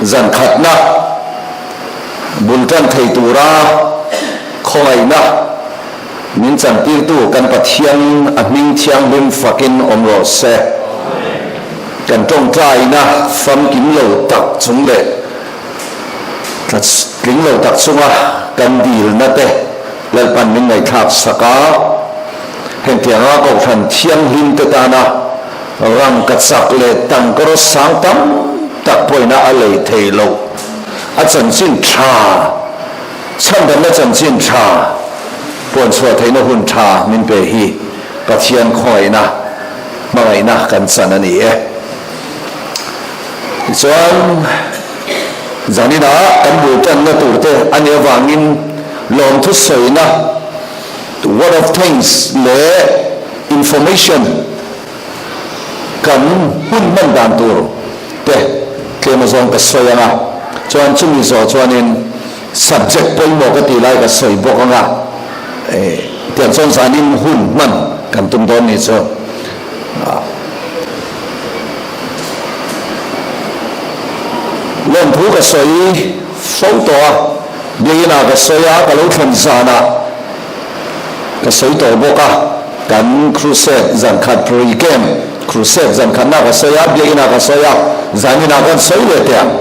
Zan khatna bul tan thei tura khawngaihna min chantirtu kan Pathian a hming thianghlim fakin awm rawh se. Kan tawngtaina famkim lo tak chung leh tling lo tak chunga kan dilna te Lalpan min ngaihthlak sak a, hengtianga Kohhran thianghlim te tana rangka chak leh tangkawr sang tam tak pawhina a lei thei loh a chanchin tha, chhandamna chanchin tha puanchhuah theihna hun tha min pe hi Pathian khawngaihna hmangaihna kan chan a ni e. Tichuan, zaninah kan bul tanna turte a nih avangin lawmthu sawina, word of thanks, leh information kan hun hman dan tur te tlem azawng ka sawi ang a. Chuan chumi zawh chuanin subject pawimawh ka tih lai ka sawi bawk ang a. Tiang chuan zanin hun hman kan tum dawn ni chu. Lawmthu ka sawi fo tawh a, biakinah ka sawi a, ka lo thlen zanah ka sawi tawh bawk a, kan crusade zan khat pre-camp crusade zan khatna ka sawi a, biakinah ka sawi a, zaninah kan sawi leh teh ang.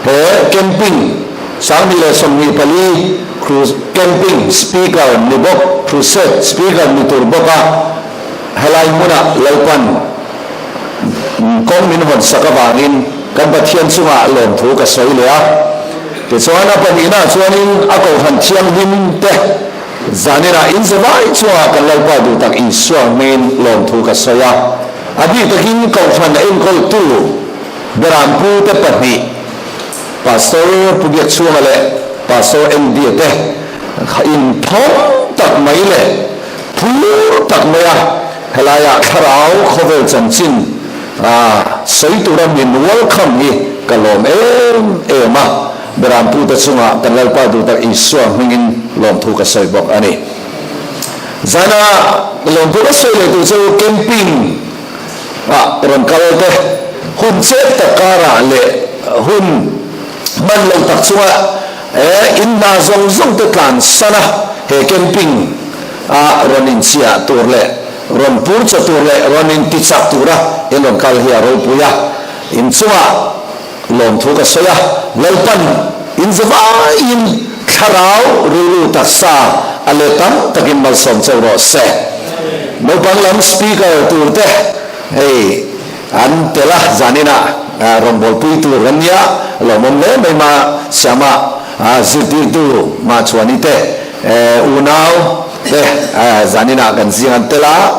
He camping 2024 camping speaker ni bawk, crusade speaker ni tur bawk a, Helai hmunah Lalpan kawng min hawn sak avangin kan Pathian chungah lawmthu ka sawi leh a. Tichuan a pahnihnaah chuanin a Kohhran Thianghlim te zaninah in zavai chungah kan Lalpa duh tak Isua hmingin lawmthu ka sawi a. A bik takin Kohhran enkawltu Berampu te pahnih, Pastor Pu Biakchhunga leh Pastor Andy-a te inthawm tak mai leh Phur tak mai a, helaiah thlarau khawvel chanchin sawi tura min welcome hi ka lawm em em a, Berampute chungah kan Lalpa duh tak Isua hmingin lawmthu ka sawi bawk a ni. Zana lawmthu ka sawi leh tur chu camping ah rawn kal te, hun chet tak karah leh hun hman lo tak chunga in hna zawng zawng te tlansan a, he camping a rawn inchhiah tur leh rawn pur chaw tur leh rawn intichak tura in rawn kal hi a ropui a, in chungah lawmthu ka sawi a, Lalpan in zavaiin thlarau rilru taksa a let tam takin malsawm chauh rawh se. Naupang lam speaker tur te hei an tel a, zaninah rawngbawlpui tur an nia, lawmawm hle mai ma siama zirtirtu Mahchuani te Unau te zaninah kan zing an tel a,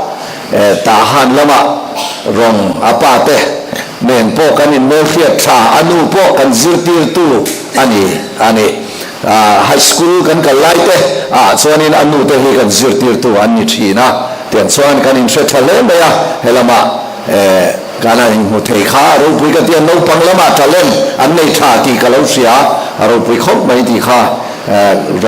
Tahan lamah rawng a pa te nen pawh kan inhmelhriat tha, a nu pawh kan zirtirtu a ni a ni. High school kan kal lai te ah chuanin a nu te hi kan zirtirtu an ni thin a, tiang chuan kan inhre tha hle mai a, helamah kan han inhmu thei kha a ropui ka ti a, naupang lamah talent an nei tha tih ka lo hria, a ropui khawp mai tih kha.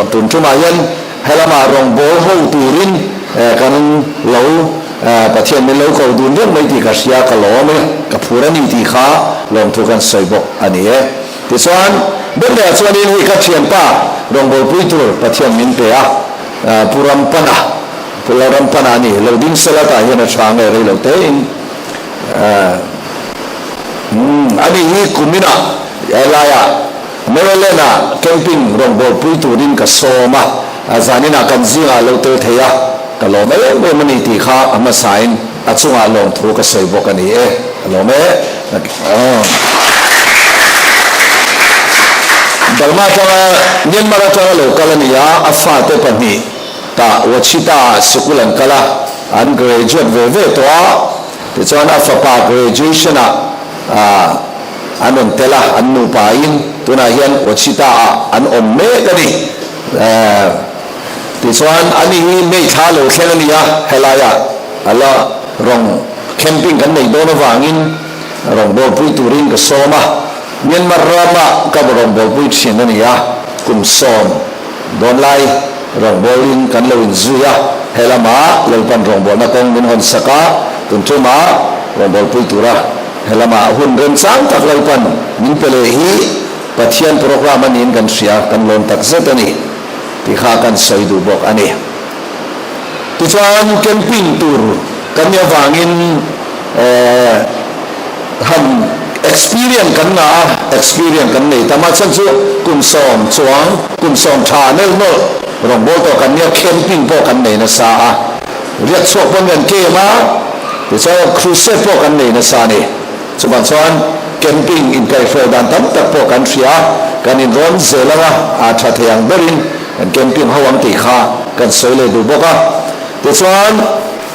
Tun tumah hian helamah rawngbâwl ho turin kan lo Pathian min lo ko dun reng mai tih ka hria, ka lawm e, ka phur a ni tih kha lawmthu kan sawi bawk a ni e. Tichuan, Bethlehem ah chuanin hei ka thianpa rawngbâwlpui tur Pathian min pe a, Pu Rampana, Pu Lalrampana a ni, lo ding sela tah hian a tha nge rei lo tein. Ani hi kuminah helaiah Maryland-ah camping rawngbawlpui turin ka sawm a, zaninah kan zingah lo tel thei a, ka lawm em em a ni tih kha a hmasain a chungah lawmthu ka sawi bawk a ni e, ka lawm e. Burma atanga Myanmar atanga lo kal a ni a, a fate pahnih tah Wachita-ah sikul an kal a, an graduate ve ve tawh a, tichuan a fapa graduation-ah An rawn tel a, an nupain tunah hian Wachita-ah an awm mek a ni. Tichuan, ani hi May thla lo thleng a ni a, helaiah a la rawn camping kan neih dawn avangin rawn bawlpui turin ka sawm a. Myanmar rama ka rawn bawlpui thin a ni a, kum sawm dawn lai rawn bawlin kan lo inzui a, helama Lalpan rawngbawlna kawng min hawn sak a, tun tumah rawn bawlpui tura He lamah hun remchang tak Lalpan min pe leh hi Pathian programme a niin kan hria, kan lawm tak zet a ni tih kha kan sawi duh bawk a ni. Tichuan camping tur kan nih avangin han experience kan ngah a, experience kan nei tam a, chhan chu kum sawm chuang, kum sawm tha nel nawlh rawngbâwl tawh kan nia, camping pawh kan nei nasa a, riak chhuak pawn kan camp a, tichuan crusade pawh kan nei nasa a ni. Chuvang chuan camping inkaihhruai dan tam tak pawh kan hria a, kan inrawn zel anga a tha thei ang berin kan camping ho ang tih kha kan sawi leh duh bawk a. Tichuan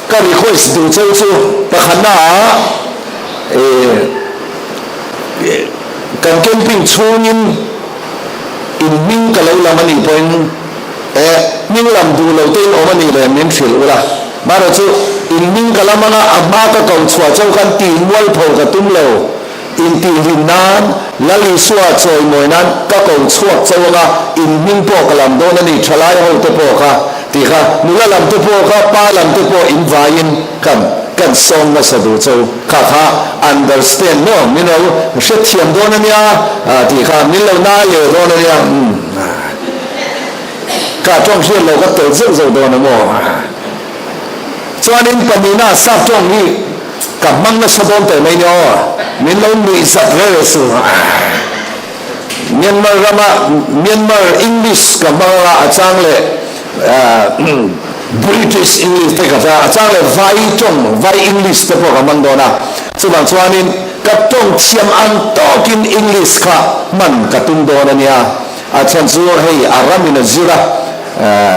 ka request duh cheu chu pakhatna ah ih kan camping chhungin in hming ka lo lam a nih pawhin eh hming lam duh lo te in awm a nih leh min hrilh ula. Mahrawh chu in hming ka lam anga a hma ka ko chhuah chauh khan tih mualpho ka tum lo. Intihhlim nan, Lal Isua chawimawi nan ka ko chhuak chauh anga in hming pawh ka lam dawn a ni, thalai ho te pawh kha tih kha, nula lam te pawh kha, pa lam te pawh in vaiin kan kan sawm nasa duh chauh kha kha understand maw min lo hrethiam dawn a nia tih kha min lo nai leh dawn a nia umm. Ka tawng hriat lo ka tel zeuh zeuh dawn a maw? Chuanin pahnihna sap tawng hi ka hmang nasa dawn teh mai nia aw, min lo nuih zat rel su. Myanmar rama Myanmar English ka hmang anga a chang leh British English te ka hmang a, a chang leh vai tawng vai English te pawh ka hmang dawn a, chuvang chuanin ka tawng thiam ang tawkin English kha hman ka tum dawn a nia. A chhan chu hei a ramin a zir a,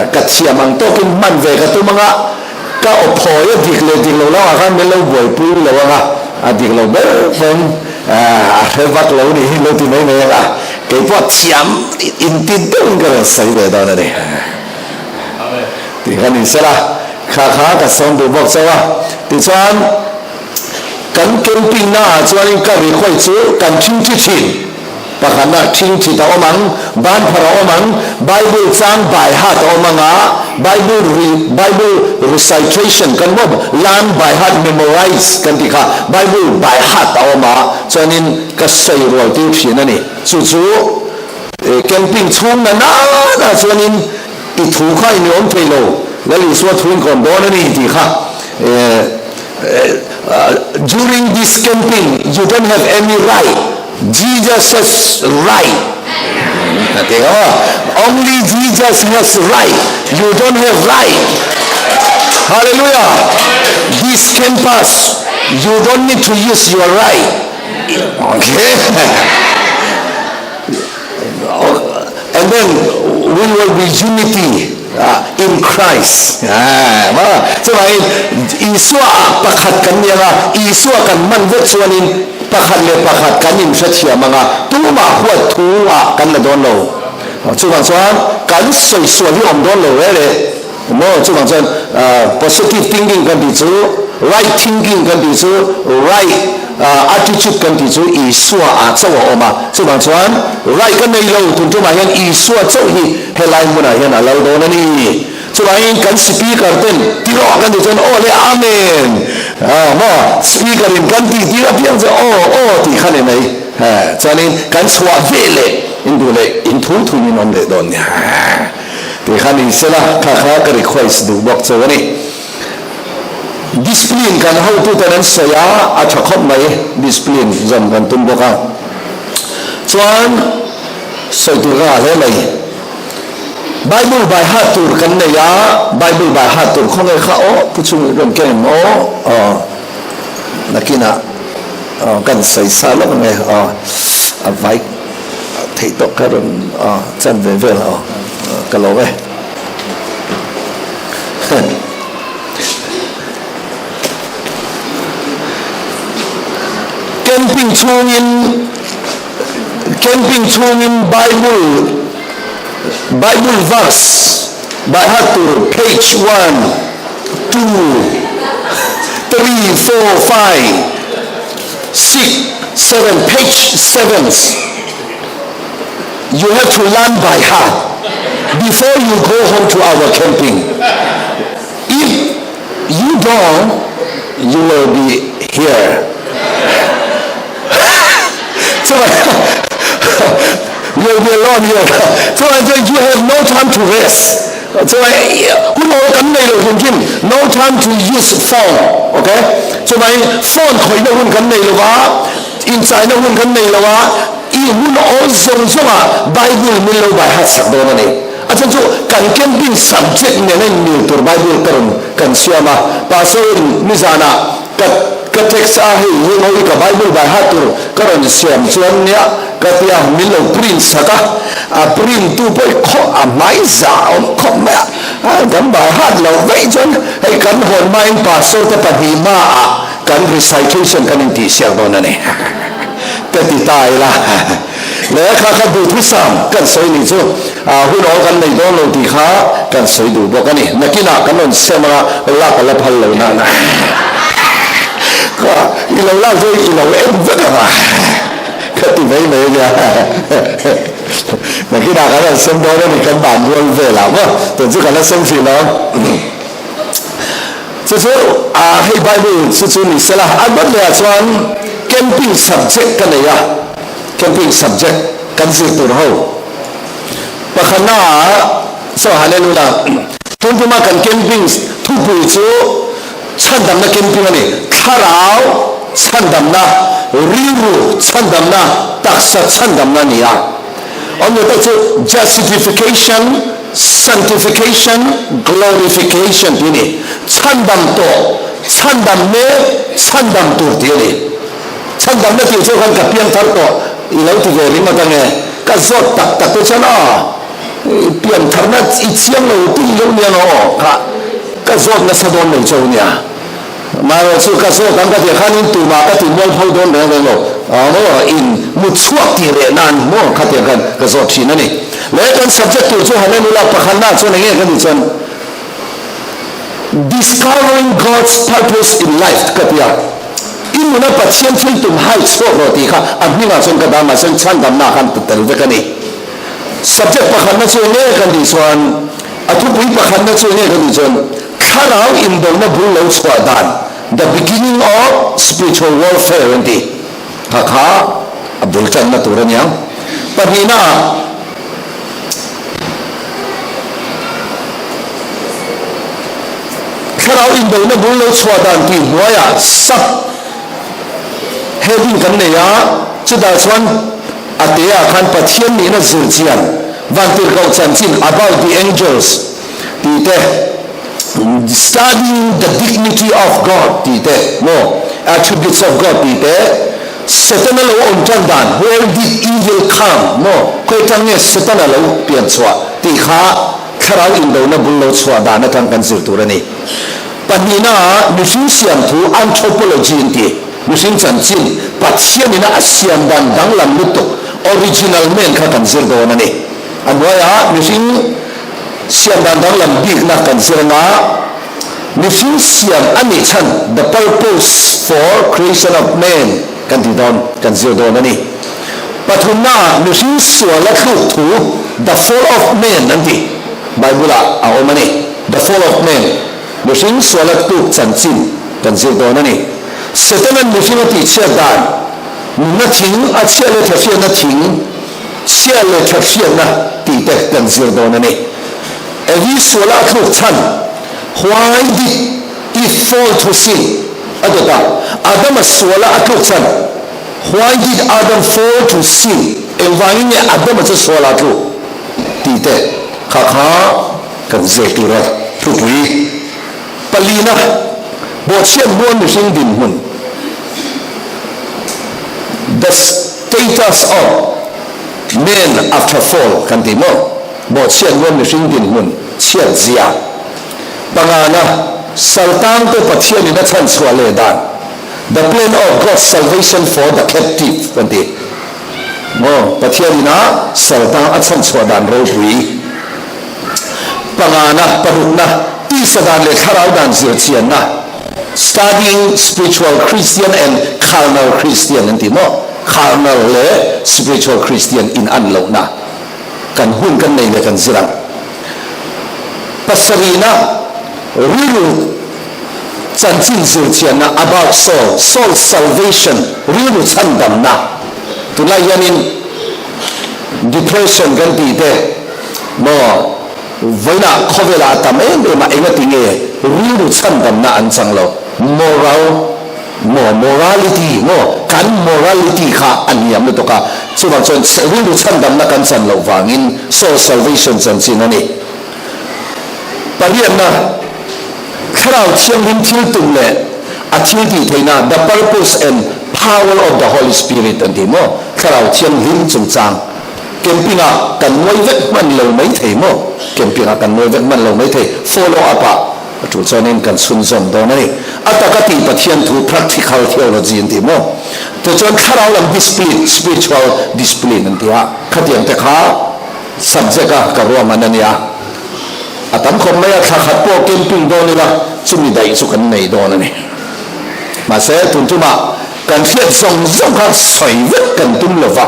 ka thiam ang tawkin hman ve ka tum anga, ka aw phawi a dik leh dik lo lamah khan min lo buaipui lo anga, a dik lo ber pawn a hre vak lo nih hi lo ti mai mai anga, kei pawh thiam inti deuhin ka rawn sawi ve dawn a ni. Tih kha ni sela, kha kha ka sawm duh bawk chauh a, tichuan kan camping naah chuanin ka rikhawi chu kan thingthi thin. Pakhatna, Thingthit a awm ang, banphar a awm ang, Bible chang by heart a awm ang a, Bible re Bible recitation kan maw learn by heart, memorize kan tih kha Bible by heart a awm a, chuanin ka sawi rual tir thin a ni. Chu chu camping chhung na nana chuanin i thu kha in awm thei lo, Lal Isua thu in kawm dawn a ni tih kha during this camping you don't have any right. Jesus has right a ti ang aw, only Jesus has right, you don't have right, hallelujah, this campus you don't need to use your right, okay, and then we will be unity in Christ, chuvangin Isua ah pakhat kan ni anga, Isua kan hman vek chuanin Pakhat leh pakhat kan inhrethiam ang a, tumah huat thu ah kan la dawn lo. Chuvang chuan kan sawi sual hi awm dawn lo reh reh maw? Chuvang chuan positive thinking kan tih chu, right thinking kan tih chu, right attitude kan tih chu Isua ah chauh a awm a. Chuvang chuan right ka nei lo tun tumah hian Isua chauh hi helai hmunah hian a lal dawn a ni. Chuvangin kan speaker ten ti rawh kan tih chuan aw le amen ah maw speaker in kan tih tir apiang chu aw aw tih kha ni mai ha chuanin kan chhuah ve leh in duh leh in thu thun in awm leh dawn nia tih kha ni sela kha kha ka request duh bawk chu a ni. Discipline kan hotu ten an sawi a a tha khawp mai discipline zawm kan tum bawk a chuan sawi tur ka ngah hle mai. Bible by heart tur kan nei a, Bible by heart tur khawnge kha aw pu chung i rawn keng aw aw nakinah aw kan sawi sa lawk ange aw a vai theih tawk kha rawn aw chan ve vel aw ka lawm e. Camping chhungin Camping chhungin Bible Bible verse by heart tur page one, two, three, four, five, six, seven, page sevens you have to learn by heart before you go home to our camping if you don't you will be here. Chuan. You'll be alone here. Chuan chuan you have no time to rest. Chuan hun awl kan nei lo hrim hrim. No time to use phone. Okay? Chuvangin phone khawihna hun kan nei lo va, inchaina hun kan nei lo a, i hun awl zawng zawngah Bible min lo bai hat sak dawn a ni. A chhan chu kan camping subject nena inmil tur Bible ka rawn kan siam a. Pastor in nizanah ka ka text a hei heng ho hi ka Bible bai hat tur ka rawn siam chuan nia ka ti a, min lo print sak a, a print tu pawh hi khawp a hmai zah awm khawp mai a, kan bai hat lo veih chuan hei kan hawn hmain Pastor te pahnih hmaah kan recitation kan intihsiak dawn a ni ka ti ta ila. Lehkha kha duhthusam kan sawi nih chu hun awl kan nei dawn lo tih kha kan sawi duh bawk a ni. Nakinah kan rawn sem anga lak a la phal lo nana kha i lo lak chu i lo en vek ang a ka ti mai mai a nia. Nakinah kan rawn sem dawn a ni kan dan rual velah maw tun chu kan la sem hrih lo. Chu chu hei Bible chu chu ni sela a dawt lehah chuan camping subject ka nei a. Camping subject kan zir tur ho pakhatna ah chaw hallelujah tun tuma kan camping thupui chu chhandamna camping a ni thlarau chhandamna rilru chhandamna taksa chhandamna a ni a awmzia tak chu justification sanctification glorification tih a ni chhandam tawh chhandam mek chhandam tur tih a ni. Chhandamna tih chu khan ka piang thar tawh i lo ti ve ringawt ange, ka zawt tak tak te chuan aw i pian tharna i chiang lo tih lo nia ngaw aw kha ka zawt nasa dawn lo cho nia. Marawh chu ka zawt ang ka tih khanin tumah ka ti mualpho dawn reng reng lo aw maw in mut chhuak tih reh nan maw khatiang khan ka zawt thin a ni. Leh kan subject tur chu han en ula pakhatna chuan enge ka tih chuan Discovering God's purpose in life ka ti a, i nuna Pathian thil tum hai chhuak rawh tih kha a hmingah chuan ka dah mahse chhandamna khan ti tel vek a ni. Subject pakhatna chu enge kan tih chuan, a thupui pakhatna chu enge kan tih chuan thlarau indona bul lo chhuah dan, the beginning of spiritual warfare an ti kha kha a bul tanna tur a niang. Pahnihna ah. Thlarau indona bul lo chhuah dan tih hnuaiah sub heading kan nei a, chutah chuan a teah khan Pathian nihna zir chian Vantirhkoh chanchin, About the Angels, tih te, Studying the Dignity of God tih te, maw, Attributes of God tih te, Setana lo awm tan dan, Where did evil come, maw, khawi atang nge Setana lo pian chhuah tih kha thlarau indona bul lo chhuah dan atang kan zir tur a ni. Pahnihna ah mihring siam thu, anthropology an ti, mihring chanchin, Pathianina a siam dan danglam lutuk, original man kha kan zir dawn a ni. A hnuaiah mihring siam dan danglam bikna kan zir anga, Mihring siam a nih chhan the purpose for creation of man kan ti dawn, kan zir dawn a ni. Pathumna ah mihring sual a thluk thu the fall of man an ti, Bible ah a awm a ni, the fall of man, mihring sual a tluk chanchin kan zir dawn a ni. Setanan mihring a tihchhiat dan, nunna thing a chhia leh tha hriatna thing, chhia leh tha hriatna tih te kan zir dawn a ni. Evi suala a thluk chhan, Why did Eve fall to sin? a dawt a, Adama suala a tluk chhan, Why did Adam fall to sin? Engvangin nge Adama chu suala a tluk? tih te kha kha kan zir tur a thupui palina bawhchhiat hnuan mihring dinhmun, The status of man after fall kan ti maw? Bawhchhiat rual mihring dinhmun chhiat zia pangana Saltangte Pathianin a chhanchhuah leh dan, The plan of God's salvation for the captive, kan ti maw? Pathianin a Saltang a chhanchhuah dan ropui pangana parukna tisa dan leh thlarau dan zirchianna, Studying spiritual Christian and carnal Christian, an ti maw? Carnal leh spiritual Christian in an lohna. Kan hun kan nei leh kan zir ang. Pasarihna rilru chanchin zirchianna about soul, soul salvation, rilru chhandamna. Tunlai hianin. Depression kan tih te maw vawiinah khawvelah a tam em em a, engati nge rilru chhandamna an chang lo? Moral maw, morality maw, kan morality kha a hniam lutuk a, chuvang chuan rilru chhandamna kan chan loh vangin soul salvation chanchin a ni. Pariatna, Thlarau Thianghlim thil tum leh a thil tih theihna, the purpose and power of the Holy Spirit an ti maw? Thlarau Thianghlim chungchang camping-ah kan ngawi vek hman lo mai thei maw? Camping-ah kan ngawi vek hman lo mai thei. Follow up-ah a tul chuanin kan chhunzawm dawn a ni. A taka tih Pathian thu practical theology an ti maw? Tichuan thlarau lam discipline, spiritual discipline an ti a, khatiang te kha Subject a ka ruahman a nia. A tam khawp mai a, thla khat pawh camping dawn ila chumi daih chu kan nei dawn a ni. Mahse tun tumah kan hriat zawng zawng kha sawi vek kan tum lo va,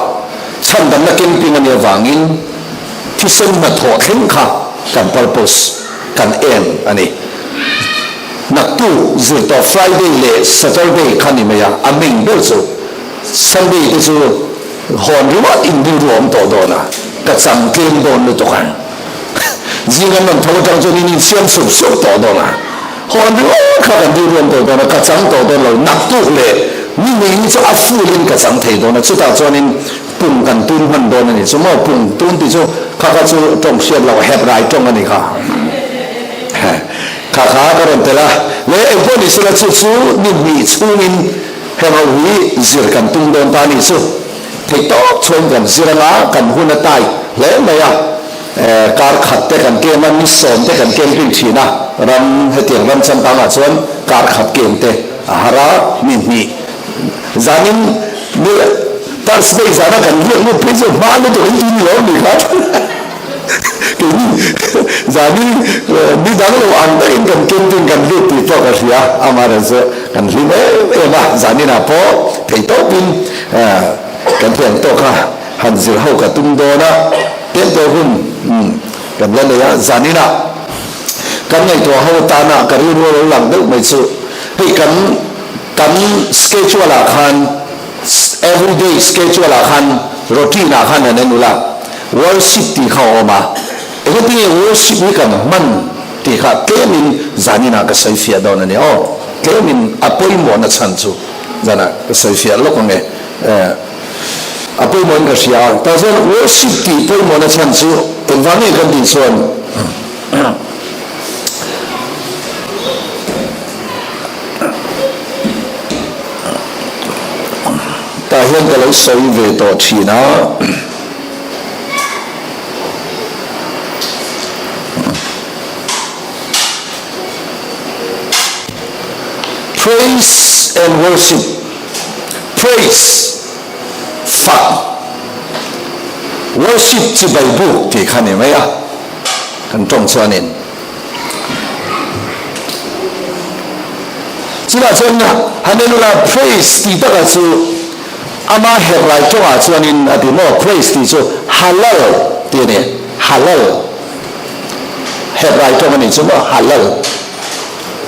chhandamna camping a nih avangin thisen hnathawh thleng kha kan purpose, kan aim a ni. Naktuk zirtawp Friday leh Saturday kha ni mai a, a main ber chu Sunday te chu Hawn ringawt in rilru a awm tawh dawn a, ka chang tlem dawn lutuk ang. Zing an rawn tho atang chuan in insiam sup sup tawh dawn a, hawn ringawt kha kan rilru a awm tawh dawn a, ka chang tawh dawn lo, naktuk leh ni hnih hi chu a full in ka chang thei dawn a, chutah chuanin pung kan tun hman dawn a ni chu maw, pung tun tih chu kha kha chu tawng hriat loh hep rai tawng a ni kha. Kha kha ka rawn tel a, leh engpawh ni sela chu chu ni hnih chhungin Heng ho hi zir kan tum dawn ta nih chu. Theih tawp chuan kan zir anga kan hun a tai hle mai a, kar khat te kan kem a, ni sawm te kan kem pin thin a, ram hetiang ram changkangah chuan kar khat kem te a har a, ni hnih zanin ni Thursday zana kan riak lut phei chu hma lutuk in in lawm ni kha. Keini zani ni dang lo ang takin kan camping kan lut tih pawh ka hria, amaherawhchu kan hlim em em a, zaninah pawh theihtawpin kan thiam tawk a, han zir ho ka tum dawn a, tlem hun kan la nei a, zaninah kan ngaihtuah ho atana ka rilru a lo lang deuh mai chu hei kan kan schedule ah khan Everyday schedule ah khan routine ah khan han en ula worship tih kha a awm a, engati nge worship hi kan hman tih kha tlemin zaninah ka sawi fiah dawn a ni aw, tlemin a pawimawhna chhan chu zanah ka sawi fiah lawk ang e, a pawimawhin ka hria a, tah chuan worship tih pawimawhna chhan chu engvang nge kan tih chuan. Tah hian ka lo sawi ve tawh thin a. Praise and worship, praise, fak, worship chibai buk tih kha ni mai a, kan tawng chuanin. Chutah chuan Hallelujah praise tih takah chu ama Hebrai tawngah chuanin a ti maw? Praise tih chu Hallel tih a ni, Hallel. Hebrai tawng a nih chu maw? Hallel.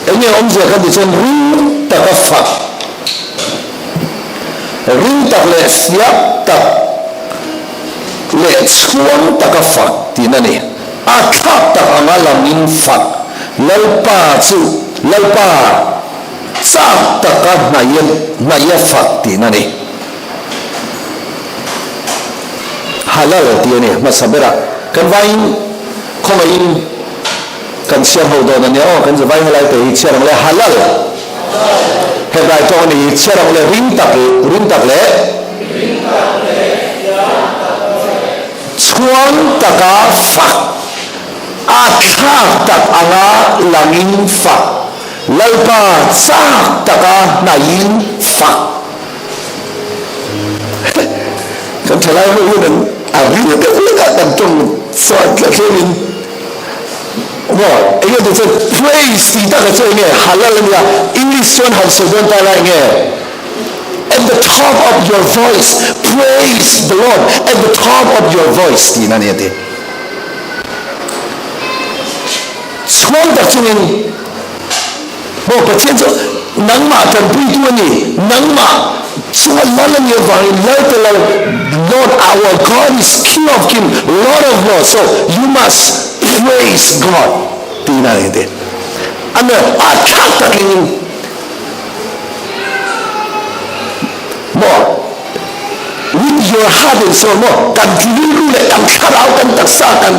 Eng nge awmzia kan tih chuan ring taka fak, ring tak leh fiah tak leh chhuang taka fak tihna a ni. A thlak tak anga langin fak Lalpa chu Lalpa chak taka hnaia fak tihna a ni. Halal tih a ni hmasa berah kan vaiin khawngaihin kan chhiar ho dawn a nia aw, kan zavai helai te hi chhiar ang le Halal Hebrai tawng a ni hi chhiar ang le ring tak ring tak leh Chhuang taka fak, a thlak tak anga langin fak, Lalpa chak taka hnaihin fak. Kan thalai ho hian an a ril deuh hlek a kan tawng chuan tla thlengin maw enge tih chuan praise tih taka chu enge halal ania English chuan han sawi dawn ta la enge At the top of your voice, praise the Lord at the top of your voice tiin a ni a ti. Chhuang tak chungin maw Pathian chu Nangmah tanpuitu a ni, nangmah chunga lal a nih avangin lal te lal, Lord our God is King of king, Lord of lords, so you must praise God tiin a ni te. A ner a thlak takin maw with your heart and soul maw kan rilru leh kan thlarau kan taksa kan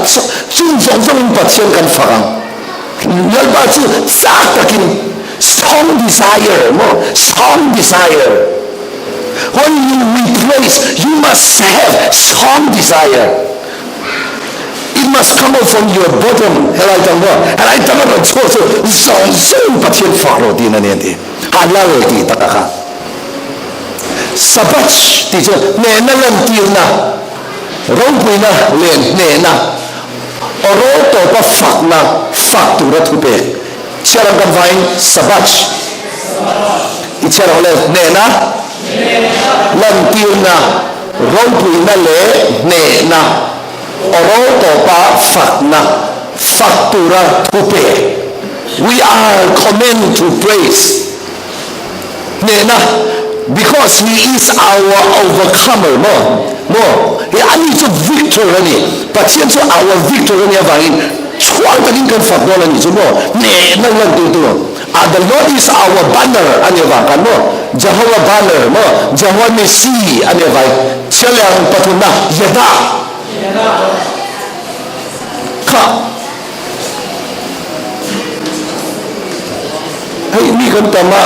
chung zawng zawngin Pathian kan fak ang. Lalpa chu chak takin strong desire maw strong desire when you replace you must have strong desire it must come out from your bottom helai tang maw helai tang a rawn chhuak chu zawng zawng Pathian fak rawh tiin a ni an ti ha lal tih taka kha Sabbath tih chu hnehna lantirna Ropuina leh hnehna, aw rawl tawpa fakna fak tura thupek. Chhiar ang kan vain Sabbath i chhiar ang le, hnehna, lantirna, ropuina leh hnehna, aw rawl tawpa fakna fak tura thupek. We are command to praise. Hnehna, because he is our overcomer maw maw he ani chu victor a ni Pathian chu our victor a nih avangin chhuang takin kan fak dawn a nih chu maw hnehna lan tur tur ah the Lord is our banner a nih avang khan maw Jehovah banner maw Jehovah Nissi a nih avangin chhiarleh ang pathumna Yada kha Hei mi kan tam a,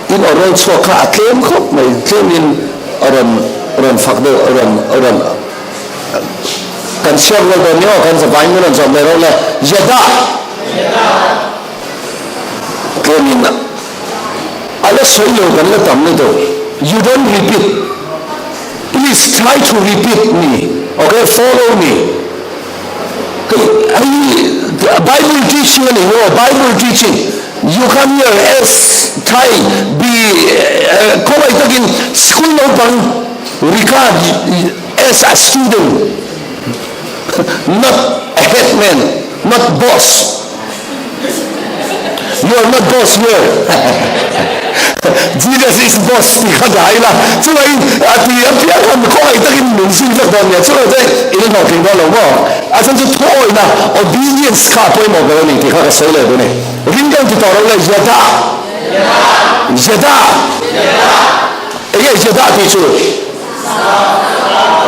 in aw rawn chhuak kha a tlem khawp mai, tlemin a rawn rawn fak deuh a rawn a rawn kan chhiar rual dawn ni aw, kan zavaiin min rawn zawm leh rawh le, Yada tlemin a la sawi lo kan la tam lutuk, you don't repeat, please try to repeat me, okay, follow me. Hei Bible teaching a ni maw? Bible teaching you come here as Thai be khawngaih takin school naupang regard as a student not a headman not boss You are not boss here. Jesus is boss tih kha dah ila. Chuvangin a ti a piang khan khawngaih takin min zui vek dawn nia. Chuvang chuan in hlawhtling dawn lo maw? A chhan chu thuawihna, obedience, kha a pawimawh ber a ni tih kha ka sawi leh dawn e. Ring deuh ti tawh lo le, Yada! Yada! Enge Yada tih chu?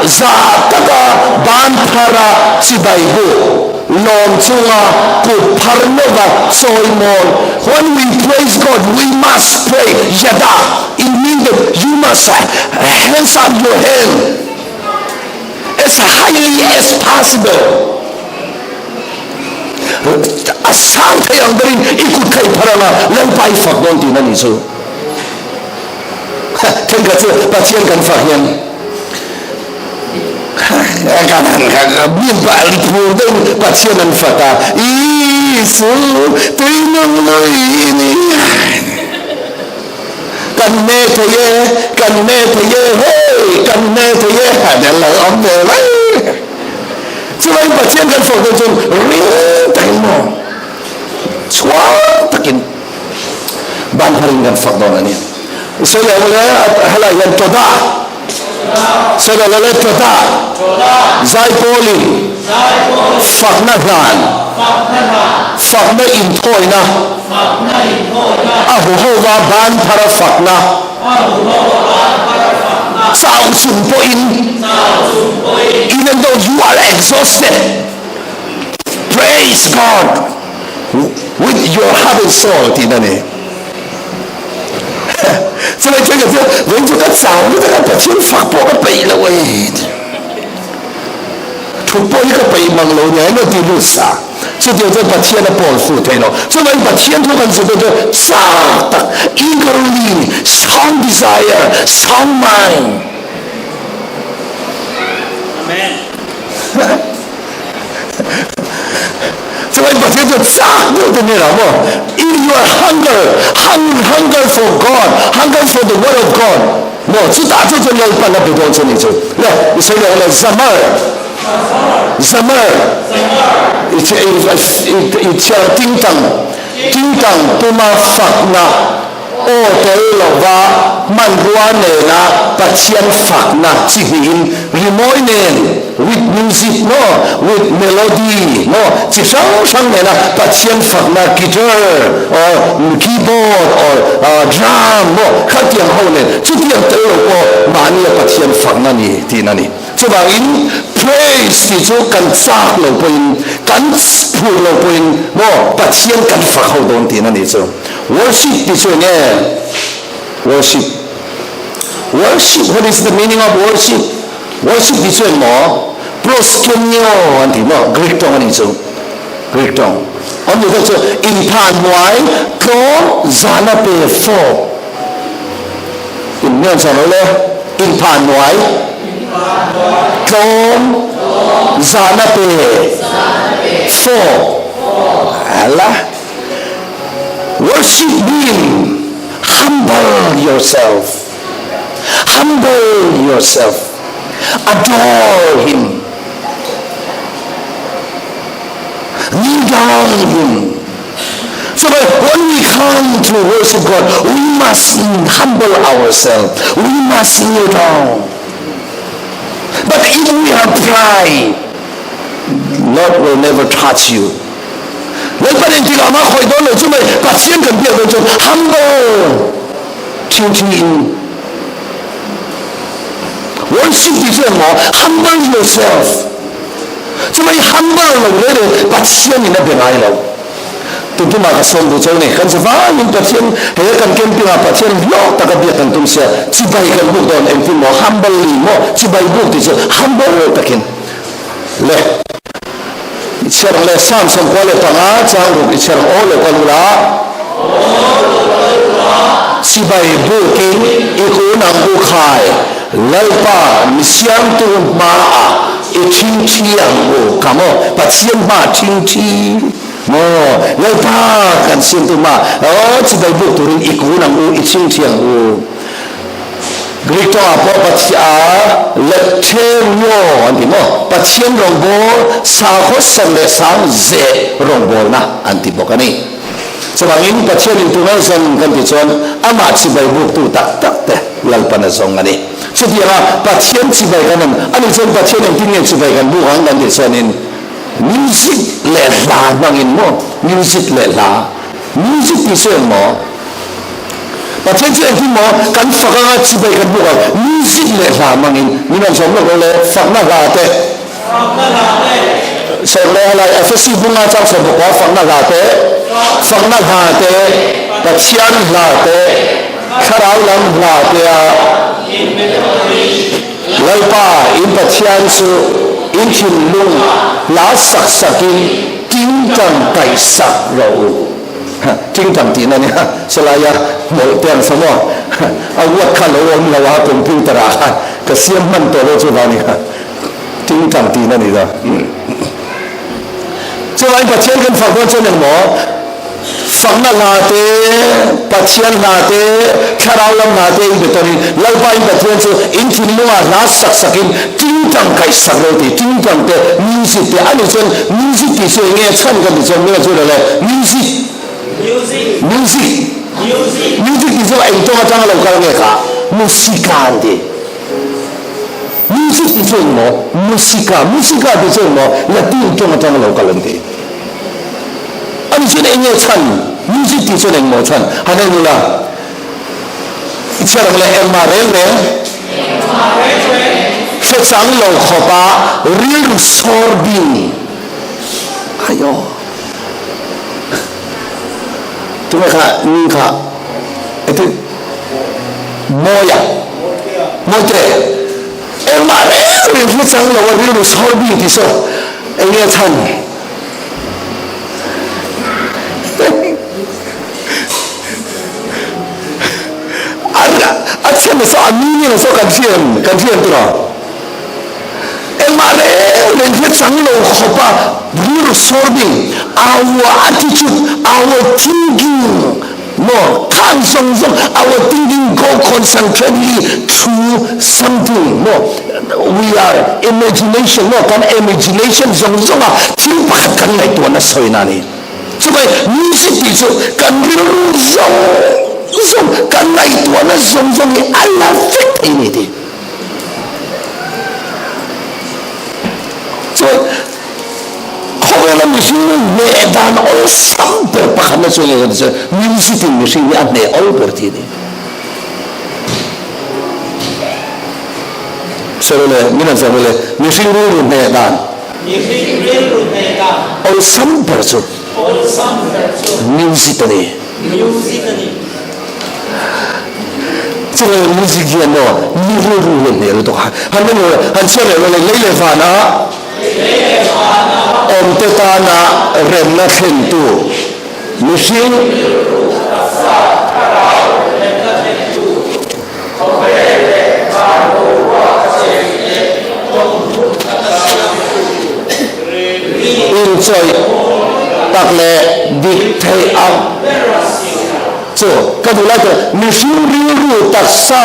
Zah taka ban phara chibai buk lawm chunga kut phar lova chawimawi When we praise God we must pray yada it means that you must hands up your hand as highly as possible a sang thei ang berin i kut kha i phar anga Lalpa i fak dawn tihna nih chu. Thenkhat chu Pathian kan fak hian kan han mi bal phur deuhin Pathian an fak a, Isu tui nung lui i ni. Kan hne thei e, kan hne thei e, hei kan hne thei e, han en lo awm ve mai. Chuvangin Pathian kan fak dawn chuan ring takin maw, chhuang takin. Ban pharin kan fak dawn a ni. Sawi leh le helai hian Toda. Sawi leh le Toda. Zaipawlin fakna hlan fakna inthawina a huhova ban phara fakna chau chung pawhin even though you are exhausted praise God With your heart and soul tihna a ni. Chulai chuan ka chu vawiin chu ka chau lutuk a, Pathian fak pawh ka peih lo e. Thut pawh hi ka peih mang lo nia emaw ti lut sa. Chutiang chuan Pathian a pawl fu thei lo. Chuvangin Pathian thu kan zir dawn chuan chak tak, eagerly, strong desire, strong mind. Amen. Chuan Pathian chuan chak deuh te hnenah maw, If you are hunger, hunger for God, hunger for the word of God, maw, chutah chu chuan Lalpan a pe dawn che ni chu. Le, i sawi leh ang le, Zamar, Zamar, i chhiar tingtang, tingtang puma fakna. Aw tel lova hmanrua nena Pathian fakna chi hnihin rimawi nen, with music maw, with melody maw, chi hrang hrang nena Pathian fakna guitar or keyboard or drum maw khatiang ho nen chutiang tel lo pawh mahnia Pathian fakna ni tiin a ni. Chuvangin praise tih chu kan chak lo pawhin, kan phur lo pawhin maw Pathian kan fak ho dawn tiin a ni chu. Worship tih chu eng nge? Worship. Worship, what is the meaning of worship? Worship tih chu eng maw? Proskuneo an ti maw? Greek tawng a nih chu. Greek tawng. Awm duh deuh chu inphan hnuai tlawm zana pe fawp. In hmel chuan lo le, inphan hnuai tlawm zana pe fawp. Ala. Worship mean humble yourself. Humble yourself. Adore him. Kneel down him. So when we come to worship God, we must humble ourselves. We must kneel down. But if we have pride, Lord will never touch you. Lalpan engtikah mah khawih dawn lo chu mai Pathian kan biak dawn chuan humble ṭhiṭhi in worship ti chu engmaw humble yourself chu mai humble lo le le Pathian in a be ngai lo tuntumah ka sawm duh cho ni kan zavaiin Pathian he kan camping ah Pathian hlawk taka biak kan tum sia chibai kan buk dawn engtin maw humbly maw chibai buk ti chu humble takin le I chher le Psalm 95 chang ruk i chher aw le kal ula. Chibai bukin i kun ang u khai, Lalpa mi siamtu hmaah i ṭhingṭhi ang u. Kha maw Pathian hmaah ṭhingṭhi maw Lalpa kan siamtu hmaah aw chibai buk turin i kun ang u, i ṭhingṭhi ang u. Greek tawngah pawh Pathian lepthenio an ti maw? Pathian rawngbâwl, sakhaw serh leh sang zeh rawngbâwlna an ti bawk a ni. Chuvangin Pathianin tunge zawng kan tih chuan amah chibai buktu tak tak te Lalpan a zawng a ni. Chutianga Pathian chibai kan en a nih chuan Pathian engtin nge chibai kan buk ang kan tih chuanin music leh hla hmangin maw? Music leh hla. Music tih chu eng maw? Pathian chu engtin maw kan fak anga chibai kan hmuh ang? Music leh hla hmangin min rawn zawm lawk lo le, fakna hla te. Fakna hla te. Sawm leh halai Efesi bunga chang sawm pakua fakna hla te, fakna hla te, Pathian hla te, thlarau lam hla te a Lalpa in Pathian chu in thinlung hla sak sakin tingtang kaihsak rawh u. Tingtang tihna nia, chulaia hmawlh te ang sa maw? A word kha lo awm lo a computer ah khan ka siam hman tawh lo chuvang nia tingtang tihna ni ta. Chuvangin Pathian kan fak dawn chuan engmaw? Fakna hla te, Pathian hla te, thlarau lam hla te in be tawnin Lalpa in Pathian chu in thinlungah hla sak sakin tingtang kaihsak lo tih tingtang te, music te a nih chuan music tih chu enge chhan kan tih chuan minga chu le music Music music Music music tih chu eng tawng atanga lo kal nge kha musika an ti music tih chu eng maw musika musika tih chu eng maw Latin tawng atanga lo kal an ti a nih chuan enge chhan music tih chuan eng maw chhan han en ula I chhiar ang le engmah reng reng hre chang lo khawpa rilru sawr bing aiaw tunge kha ni kha eti mawia mawite engmah reng reng hre chang lo a rilru sawr bing tih saw enge chhan A chhiat saw a meaning saw kan hriat kan hriat tur a. Engmah reng reng hi chang lo khawp a rilru sawr bing our attitude our thinking maw khang zawng zawng our thinking go concentrately through something maw we are imagination maw kan imagination zawng zawng a thil pakhat kan ngaihtuahna sawina a ni. Chuvai music tih chu kan rilru zawng. zawng, kan ngaihtuahna zawng zawng hi a la vek thei a ni tih. Chuan khawvela mihring hneh dan awlsam ber pakhatna chu enge kan tih chuan music in mihring hi a hneh awl ber tih a ni. Sawi le, min han sawi le, mihring rilru hneh dan. Mihring rilru hneh dan. Awlsam ber chu. Awlsam ber chu. Music a ni. Music a ni. Chuvangin music hian maw mi rilru hi a hneh lutuk a. Han en rawh le, han chhiar leh rawh le, lei leh vana. Lei leh vana. Awmte tana remna thlentu mihring. Rilru taksa thlarau remna thlentu khawvel leh van boruak a cheng te tawng hun ata siamtu Inchawih tak leh dik theih ang chu ka duh lai tawh. Mihring rilru taksa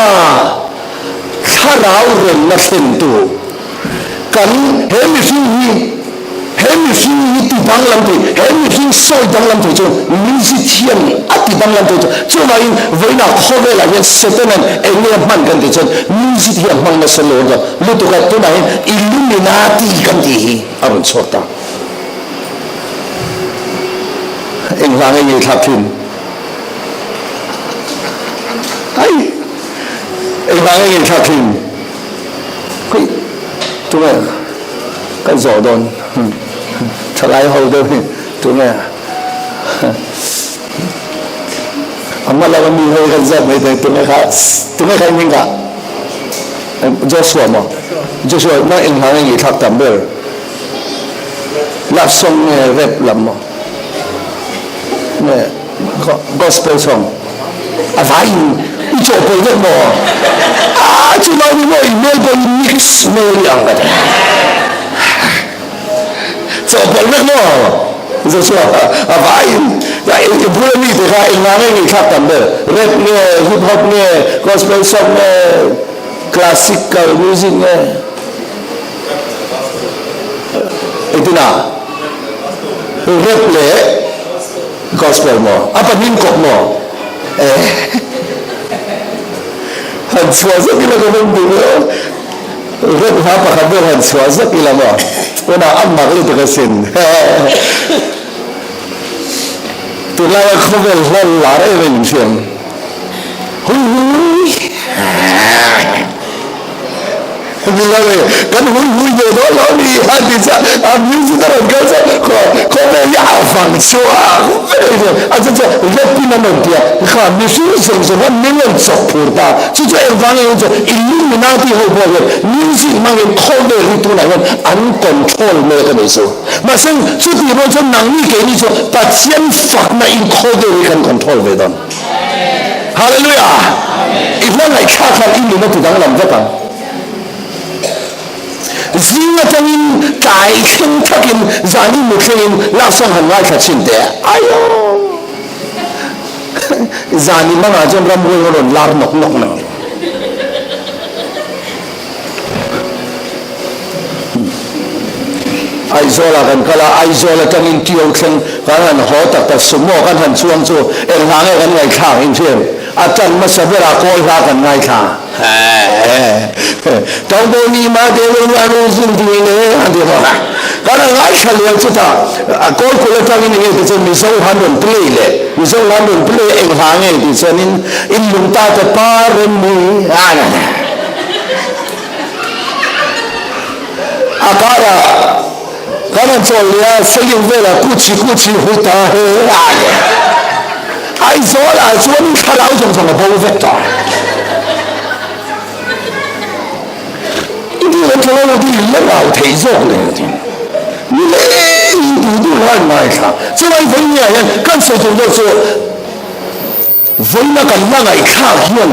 thlarau remna thlentu kan he mihring hi he mihring hi ti danglam thei, he mihring sawi danglam thei chu music hian a ti danglam thei chu. Chuvangin vawiinah khawvelah hian Satan-a'n eng nge a hman kan tih chuan music hi a hmang nasa lo a lutuk a, tunah hian Illuminati kan tih hi a rawn chhuak ta. Eng hla nge ngei thlak thin? Ai! Eng hla nge ngei thlak thin? Khawi tunge kan zawh dawn? Thalai ho deuh hi tunge? A hma lama mi ho hi kan zawt mai thei tunge kha tunge kha engin kha? Joshua maw? Joshua nang eng hla nge ngaihthlak tam ber? Love song nge rap lam maw? Nge gospel song? A vaiin i chawhpawlh vek maw? A chu lo ni maw i hmel pawh i mix hmel i ang ka ti. Chawhpawlh vek maw? Joshua a vaiin i bula mi te kha eng ngang nge ngaihthlak tam ber? Rap nge, hip hop nge, gospel song nge, classical music nge? Engtin a? Rap leh gospel maw? A pahnih kawp maw? Eh han chhuah zak ila ka van duh e. Rap hla pakhat vel han chhuah zak ila maw? Tunah a mak lutuk asin. Tunlaia khawvel hla lar em em in hriam. Hui hui. Milame kan hui hui ve dawn lo ni a ti chuan a music a rawn kal chuan khawvel hi a vang chhuak vek a ni a chu chuan rap in an rawn ti a kha mihring zawng zawng khan min rawn chawk phur ta chu chu engvang nge chuan Illuminati ho pawh hian music hmangin khawvel hi tunah hian an control mek a ni chu mahse chutih rual chuan nangni keini chu Pathian fakna in khawvel hi kan control ve dawn. Hallelujah! I hla ngaihthlak khan i nun a ti danglam vek ang. Zing atangin tlai thleng thakin zan i mu thlengin love song han ngaithla chhin teh. Aio! Zan i mangah chuan ramhuai a rawn lar nawk nawk nang. Aizawlah kan kal a, Aizawl atangin Tio thleng kan han haw tak tak, sumo kan han chuang chu eng hla nge kan ngaihthlak in hriat? A tan hmasa berah kawl hla kan ngaithla. Tawngbaw ni ma te lung a nu zun ti le an ti maw? Kan han ngaithla leh chutah kawl kul atangin enge ti chuan Mizo han rawn play leh, Mizo han rawn play eng hla nge ti chuanin in lungta te par rem ni a. A karah kan han chawl leh a, Seling velah kuchi kuchi hui ta he a ni. Aizawl ah chuan thlarau zawng zawng a bo vek tawh. I duh lo thlarau lo hi la rau thei zawk le a ti. Ni leng duh duh lai ngaithla. Chulai vawinia hian kan sawi tur deuh chu Vawiina kan hla ngaihthlak hian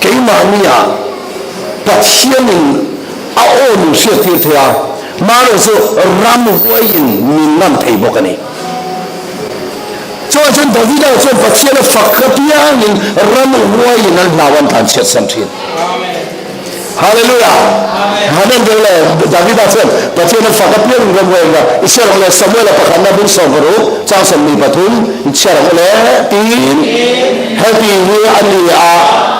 keimahnia Pathianin a aw min hriattir thei a, marawh chu ramhuaiin min ngam thei bawk a ni. Chuvang chuan Davida chuan Pathian a fak apiangin ramhuaiin an hlau an tlanchhiatsan thin. Hallelujah! Amen deuh le. Davida chuan Pathian a fak apiang in ram reng a, I chhiar ang le, Samuela pakhatna bung 60, chang 23, i chhiar ang u le, tiin heti hi a ni a,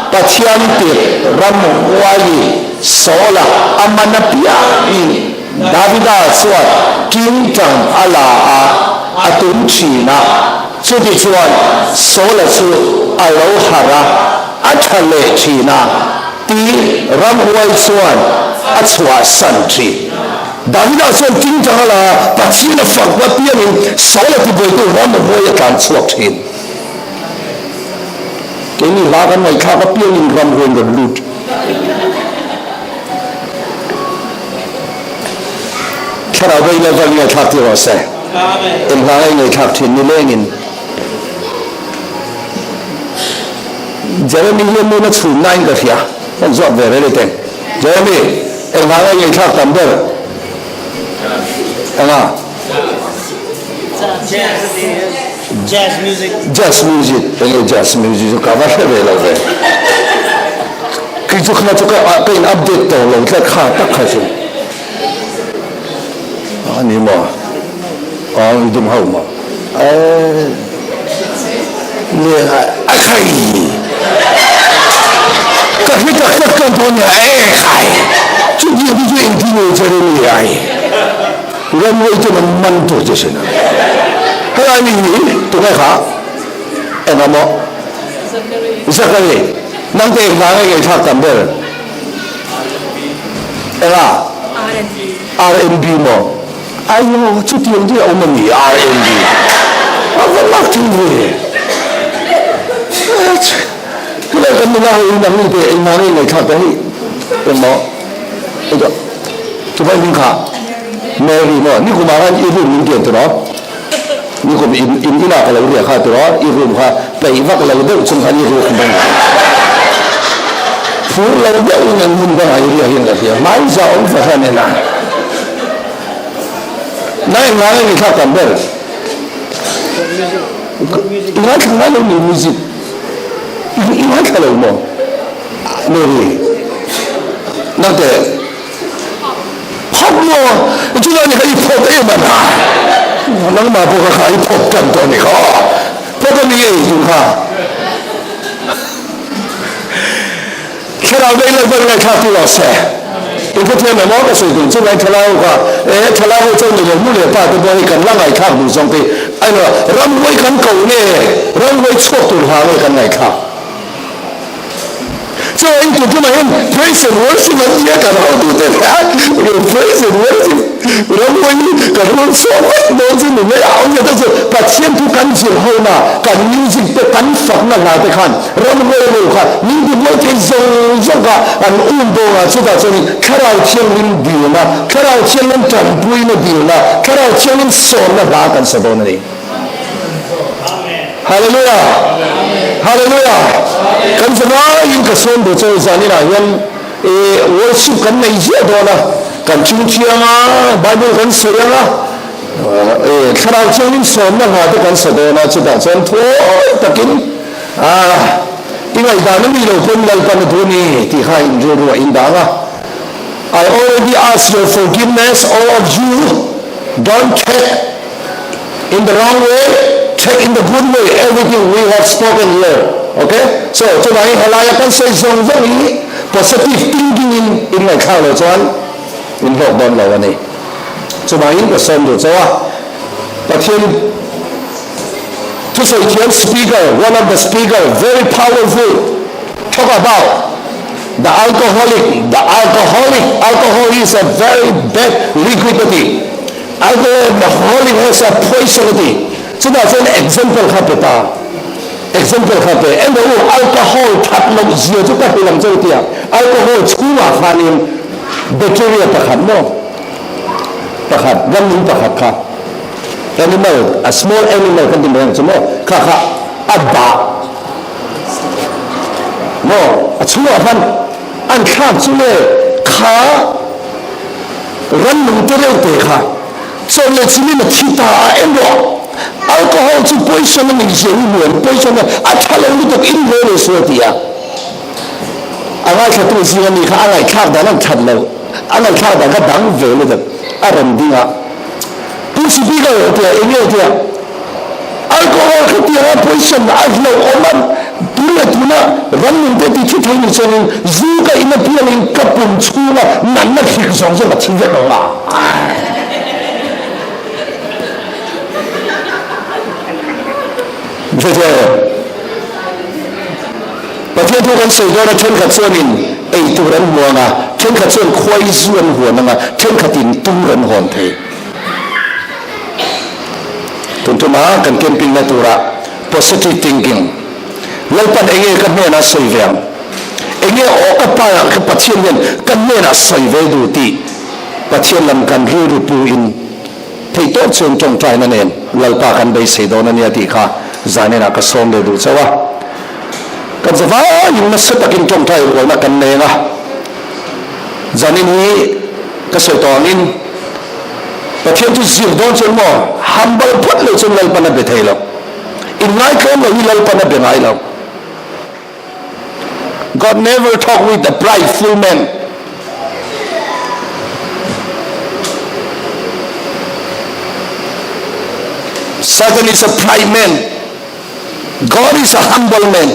Pathian tirh ramhuai Saula a man apiangin Davida chuan tingtang a la a, a tum thin a, chuti chuan Saula chu a lo harh a, a tha leh thin a, ti ramhuai chuan a chhuahsan thin. Davida chuan tingtang a la a, Pathian a fak apiangin Saula tibuaitu ramhuai a tlan chhuak thin. Keini hla kan ngaihthlak apiangin ramhuai rawn lut. Thlarau bei level ngaihthlak ti rawh se. Eng hla ngai ngaihthlak thin ni lengin. Jeremy hian nun a chhun nain ka hria. Kan zawt ve rel teng. Jeremy, eng hla ngai ngaihthlak tam ber? Enga? Jazz music. Jazz music. Enge jazz music chu ka va hre ve lo ve. Kei chu kha chu ka ka in update tawh lo tlat kha tak kha chu. A ni maw? A i dum ho maw? Le a khai. Ka hre tak tak kan dawn nia e khai. Chu dia chu engtin nge Jeremy ai. Ramhuai chuan an man tur che sin a. Helai mi hi tunge kha? Eng a maw? Zachary. Nang te eng vang nge ngaihthlak tam ber? Eng a? R&B maw? Aiaw, chutiang chu a awm a ni, R&B. A va mak thei ve. Helai kan nula ho in ang ni te eng vang nge ngaihthlak tam hi? Eng maw? Chupa hming kha Mary maw? Nikum ah khan i room min kian tiraw? Nikum in in inah ka lo riah kha tiraw? I room kha peih vak lo deuh chung khan i room bang phur lo deuh in an hmun bangah i riah hian ka hria. Hmaiza awm fahran en a. Na engvang nge ngaihthlak tam ber? I ngaithla ngai lo ni music? I ngaithla lo maw? Mary, Nangte, phawk maw? Chulai ni kha i phawk em a na? Nangmah pawh kha kha i phawk tan tawh ni kha aw. Phawk a ni ngei tun kha. Thlarau dei leh vel ngaihthlak tu lo se. I Pathian emaw ka sawi tum chu ngai thlalai ho kha e thlalai ho chuan ni lo nu leh pa te pawh hi kan la ngaihthlak duh zawng te a ni lo. Ramhuai kan ko nge ramhuai chhuak tur hla nge kan ngaihthlak. Chaw ei tur tunah hian praise and worship an nia kan hotute praise and worship ramhuai hi kan rawn chhuak vek dawn chu ni mai a awmzia te chu Pathian thu kan zir hona kan music te kan fakna hla te khan ramhuai ho kha min ti buai thei zawng zawng kha an um dawn a chutah chuanin Thlarau Thianghlim dilna Thlarau Thianghlim tanpuina dilna Thlarau Thianghlim sawnna hla kan sa dawn a ni. Hallelujah! Hallelujah! Kan zavaiin ka sawn duh chaw zaninah hian e worship kan nei ziah dawn a, kan chungchiang a, Bible kan sawi ang a, e thlarau thiangin sawmna hla te kan sa dawn a, chutah chuan thuawi takin a i ngaihdan a mi lo pawn Lalpan a duh a ni tih kha in rilru a indang a. I already ask your forgiveness all of you, don't take In the wrong way, check in the good way everything we have spoken here. Ok? So, chuvangin helaia kan sawi zawng zawng hi positive thinking in in ngaihthlak loh chuan in hlawk dawn lo a ni. Chuvangin ka sawm duh chauh a, Pathian thusawi thiam speaker, one of the speaker, very powerful, talk about the alcoholic, the alcoholic, alcohol is a very bad liquidity. Alcoholic has a poison a ti. Chutah chuan example kha pe ta. Example kha pe. Eng rawh u, alcohol that loh zia chu ka hrilh ang che u tia. Alcohol chhungah khanin bacteria pakhat maw? Pakhat, ramnung pakhat kha. Animal, a small animal kan ti mai ang chu maw? Kha kha a dah maw? A chhungah khan an thlak chu le kha Rannung te reuh te kha chaw leh chilin a thi ta a, en rawh, alcohol chu poison a nih zia hi hmuh an, poison a a tha lo lutuk in ve leh sual ti a. A ngaithlatu zinga mi kha a ngaihthlak dan a that lo, a ngaihthlak dan kha dang ve lutuk a rawn ding a. Pu Speaker tia eng nge tia alcohol kha tianga poison a hlauh awm a, tun leh tuna rannung te ti thi thei ni chuanin zu ka in apiangin ka pum chhunga natna hrik zawng zawng a thi vek ang a. Hrethiam. Pathian thu kan sawi dawn a, thenkhat chuanin ei tur an hmu ang a, thenkhat chuan khuai zu an huan ang a, thenkhatin tur an hawn thei. Tun tuma kan camping na turah positive thinking, Lalpan enge ka hnenah sawi ve ang, enge aw ka pa ka Pathian hian ka hnenah sawi ve duh tih Pathian lam kan rilru pu in Theihtawp chuan tawngtaina nen Lalpa kan beisei dawn a nia tih kha zaninah ka sawm leh duh chauh a. Kan zavaiin nasa takin tawngtai rualna kan neng a. Zanin hi ka sawi tawh angin Pathian chu zir dawn chuan maw humble phawt loh chuan Lalpan a be thei lo. Inngaithlawm loh hi Lalpan a be ngai lo. God never talk with a prideful man. Satan is a pride man. God is a humble man.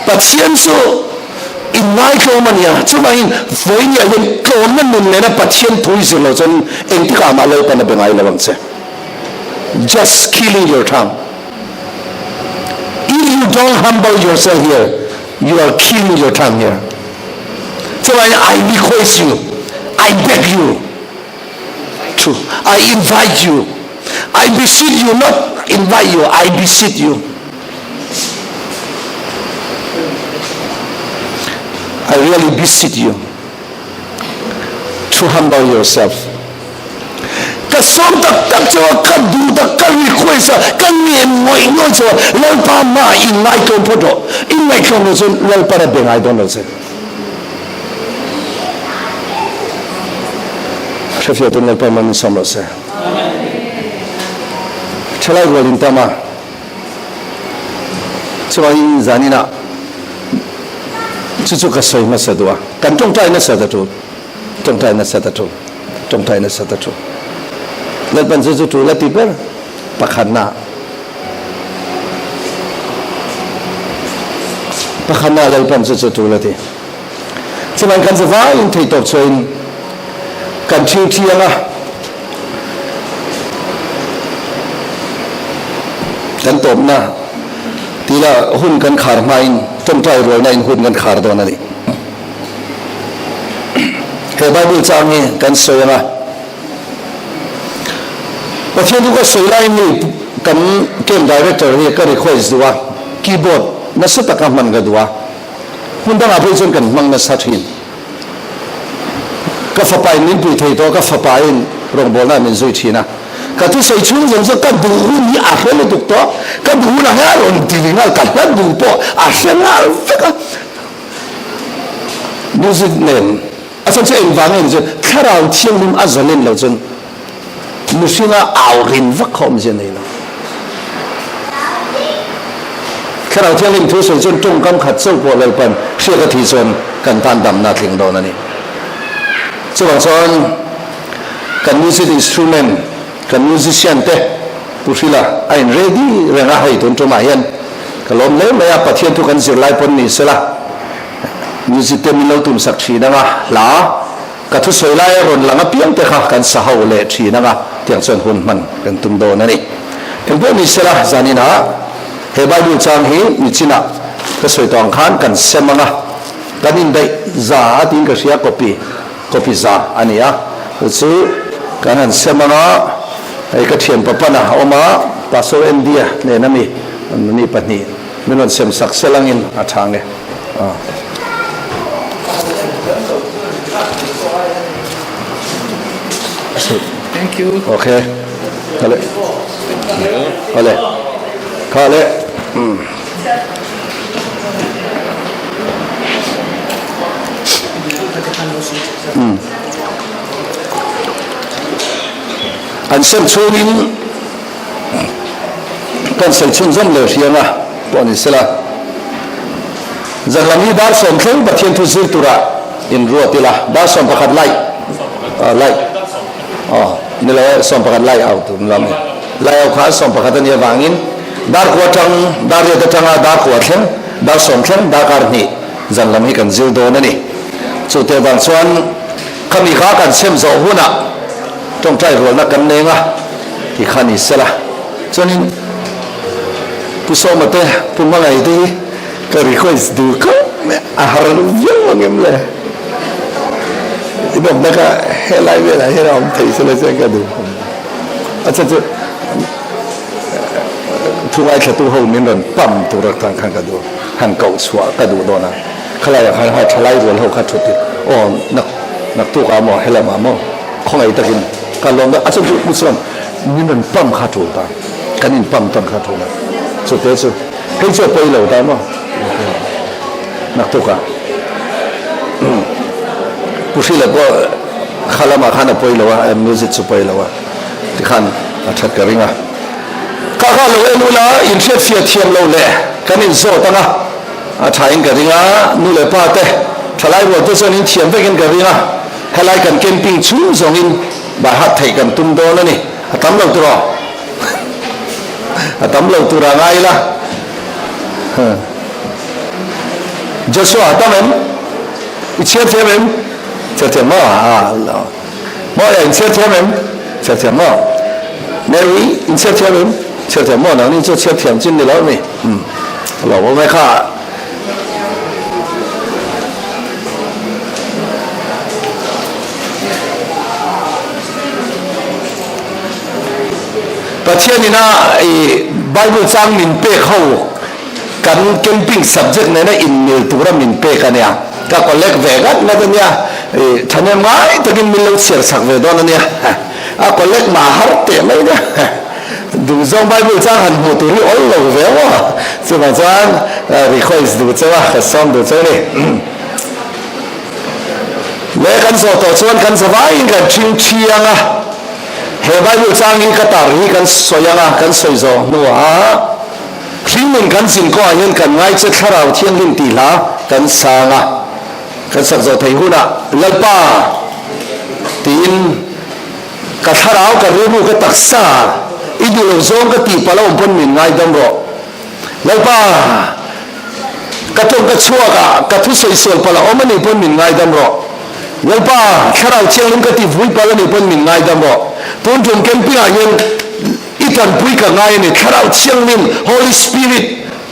Pathian chu inngai tlawm a nia. Chuvangin vawinia hian tlawmna nun nena Pathian thu i zir lo chuan engtikah mah Lalpan a be ngai lo ang che. Just killing your tongue. If you don't humble yourself here, you are killing your time here. Chuvangin I request you, I beg you to, I invite you, I beseech you, not invite you, I beseech you. I really beseech you to humble yourself. Ka sawm tak tak chauh a, ka duh tak, ka request a, ka ngen ngawih ngawih chauh a, Lalpa mah in ngaitlawm phawt rawh. In ngaitlawm loh chuan Lalpan a be ngai dawn lo che. Hrefiah tun Lalpa man min sawm rawh se. Thalai rual in tam a, chuan zaninah chu chu ka sawi hmasa duh a, kan tawngtai nasa ta tul. Tawngtai nasa ta tul. Tawngtai nasa ta tul. Lalpan chu chu tul a ti ber pakhatna. Pakhatna Lalpan chu chu tul a ti. Chuan kan zavaiin thei tawp chuain kan thing thiang a kan tawpna tila hun kan khar hmain tawngtai rualna in hun kan khar dawn a ni. He Bible chang hi kan sawi ang a, Pathian chu ka sawi laiin hei kan camp director hi ka request duh a, keyboard nasa taka hman ka duh a, hmun dangah phei chuan kan hmang nasa thin. Ka fapain min pui thei tawh, ka fapain rawngbawlna min zui thin a, ka thusawi chhung zawng zawng ka duh hun hi a hre lutuk tawh, ka duh hunah hian a rawn ti ringal, ka hla duh pawh a hre nghal vek a. Music nen a chhan chu engvang nge ni chuan thlarau thianghlim a zalen lo chuan mihringa au rin vak kha awmzia nei lo. Thlarau thianghlim thu sawi chuan tawngkam khat chauh pawh Lalpan hriat a thih chuan kan tan damna a tling dawn a ni. Chuvang chuan kan music instrument, kan musician te Pu Hrila a in ready reng a hei tun tumah hian ka lawm hle mai a, Pathian thu kan zir lai pawn ni sela music te min lo tum sak thin anga hla ka thusawi lai a rawn lang apiang te kha kan sa ho leh thin anga tiang chuan hun hman kan tum dawn a ni. Engpawh ni sela zaninah he Bible chang hi nichinah ka sawi tawh ang khan kan sem anga kan indaih za a tiin ka hria copy Copy za a ni a, chu chu kan han sem anga hei ka thianpa pana a awm a, Pastor Andy-a nen a mi ni pahnih min rawn sem sak sel angin a tha nge. Thank you. Okay. Kale. Kale. Kale. An sem chhungin kan sawi chhunzawm leh hriang a pawh ni sela. Zan lam hi dar sawm thleng Pathian thu zir tura inruat ila, dar 11 lai, lai, aw, ni lo e, 11 lai au tur lam e. Lai au kha 11 a nih avangin dar kua atang, dar riat atanga dar kua thleng, dar sawm thleng, darkar hnih zan lam hi kan zir dawn a ni. Chute avang chuan khami kha kan chhem zawh hunah tawngtai rualna kan neng a ti kha ni sela. Chuanin Pu Sawma te, Pu Hmangaih te hi ka request duh khawp mai a, a har viau ang em le? I nawmna kha helai velah hian a awm thei sela chuan ka duh khawp mai. A chhan chu thu ngaithlatu ho min rawn pump tur atan khan ka duh, han koh chhuah ka duh dawn a, khalaiah khan ha thalai rual ho kha thut in aw nak naktukah maw helamah maw khawngaih takin ka lawm a, a chhan chu Pu Sawm Min rawn pump kha tul ta, kan in pump tawn kha tul a, chute chu hei chu a pawi lo ta maw? Naktukah Pu Hrila pawh kha lamah khan a pawi lo a, music chu pawi lo a, tikhan a that ka ring a. Kha kha lo en ula inhriatfiah thiam lo leh kan inzawt ang a, a thain ka ring a, nu leh pa te thalai rual te chuan inthiam vekin ka ring a, helai kan camping chhung zawngin Bai hat theih kan tum dawn a ni. A tam lo tur aw. A tam lo tur a ngai ila. Joshua a tam em? I chhiar thiam em? Chhiar thiam maw? A lo. Maw ya in chhiar thiam em? Chhiar thiam maw? Mary in chhiar thiam em? Chhiar thiam maw? Nangni chu chhiar thiam chin ni lo mi. Lo awm e kha. Pathian ina i Bible chang min pek ho kan camping subject nena inmil tura min pek a nia. Ka collect ve ngat ngat a nia. I thahnem ngai takin min lo chhiar chak ve dawn a nia. A collect mah har teh mai nia. Duhzawng Bible chang han hmuh tur hi awl lo ve maw? Chuvang chuan request duh cheu a, ka sawm duh cheu a ni. Le kan zawh tawh chuan kan zavaiin kan ṭhing ṭhi ang a, he Bible chang hi ka tar hi kan sawi ang a, kan sawi zawh hnuah hringnun kan zin kawhah hian kan ngai che Thlarau Thianghlim tih hla kan sang a, kan sak zawh theih hunah Lalpa tiin Ka thlarau, ka rilru, ka taksa, i duh loh zawng ka tih palh a awm pawn min ngaidam rawh. Lalpa, ka tawng ka chhuak a, ka thusawi sual palh a awm a nih pawn min ngaidam rawh. Lalpa, thlarau thianghlim ka ti vui palh a nih pawn min ngaidam rawh. Tun tum camping ah hian i tanpui ka ngai a ni, Thlarau Thianghlim, Holy Spirit,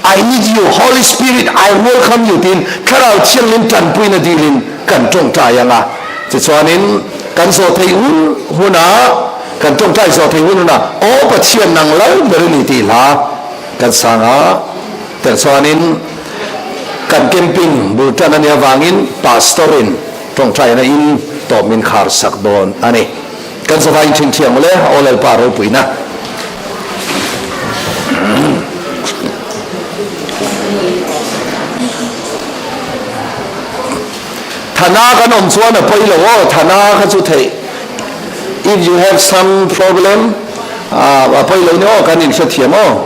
I need you, Holy Spirit, I welcome you tiin Thlarau Thianghlim tanpuina dilin kan tawngtai ang a. Tichuanin kan zawh theih hun hunah, kan tawngtai zawh theih hun hunah, Aw Pathian nang lo ber i ni tih hla kan sang a. Tichuanin kan camping bul tan a nih avangin Pastor-in tawngtaina in tawp min khar sak dawn a ni. Kan zavai in thin thiang mawle, Aw Lalpa ropuina. Thana kan awm chuan a pawi lo aw, Thana kha chu theih if you have some problem a pawi lo ni aw kan inhrethiam aw.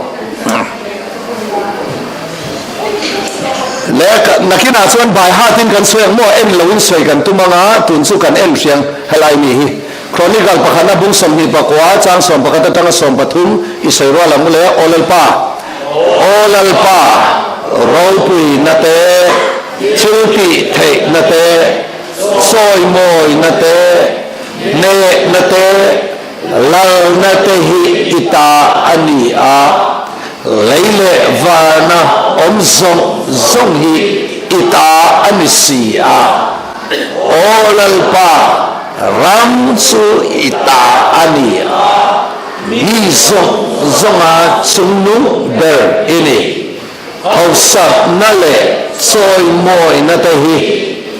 Le nakinah chuan by heart in kan sawi ang maw en lo in sawi kan tum anga tun chu kan en hriang helai mi hi. Chronicle pakhatna bung 29 chang 11 atanga 13 i sawi rual ang u le, Aw Lalpa, Aw Lalpa, ropuina te, thil tih theihna te, sawimawina te, hnehna te, lalna te hi i ta a ni a, lei leh vana awm zawng zawng hi i ta a ni si a. Aw Lalpa, ram chu i ta a ni a, mi zawng zawnga chungnung ber i ni. Hausakna leh chawimawina te hi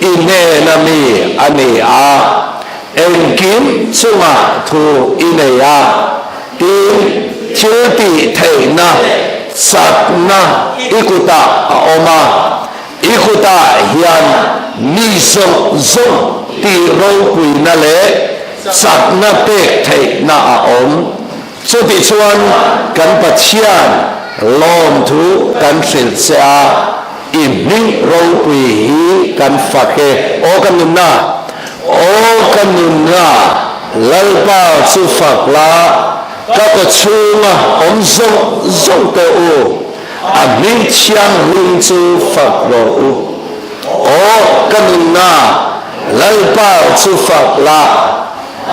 i hnena mi a ni a, engkim chungah thu i nei a, tin, thil tih theihna chakna i kutah a awm a. I kutah hian mi zawng zawng tih ropuina leh chakna pek theihna a awm. Chutichuan kan Pathian lawmthu kan hrilh che a. I hming ropui hi kan fak e. Aw ka nunna, aw ka nunna, Lalpa chu fak la, ka kawchhunga awm zawng zawng teh u, a hming thianghlim chu fak rawh u. Aw ka nunna, Lalpa chu fak la,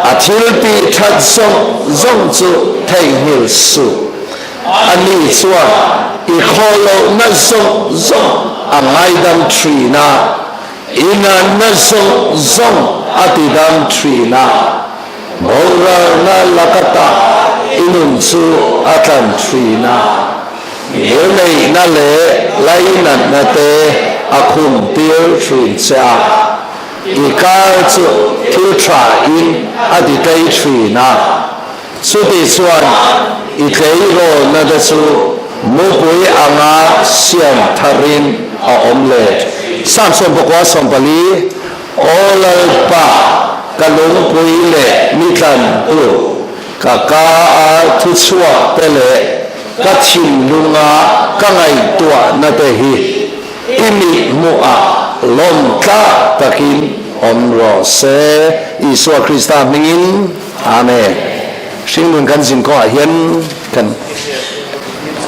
a thil tih that zawng zawng chu theihnghilh suh. Ani chuan i khawhlohna zawng zawng a ngaidam thin a, i natna zawng zawng a tidam thin a, boralna lakata i nun chu a tlan thin a, ngilneihna leh lainatna te a khumtir thin che a, i kar chu thil tha in a titlei thin a. Chuti chuan i tleirawlna te chu mupui anga siam tharin a awm le. Samson pakua 14, Aw Lalpa, ka lungpui leh mi tlantu, ka ka a thuchhuak te leh ka thinlunga ka ngaihtuahna te hi i mithmuhah lawm tlak takin awm rawh se. Isua Krista hmingin. Amen. Hringnun kan zin kawngah hian kan.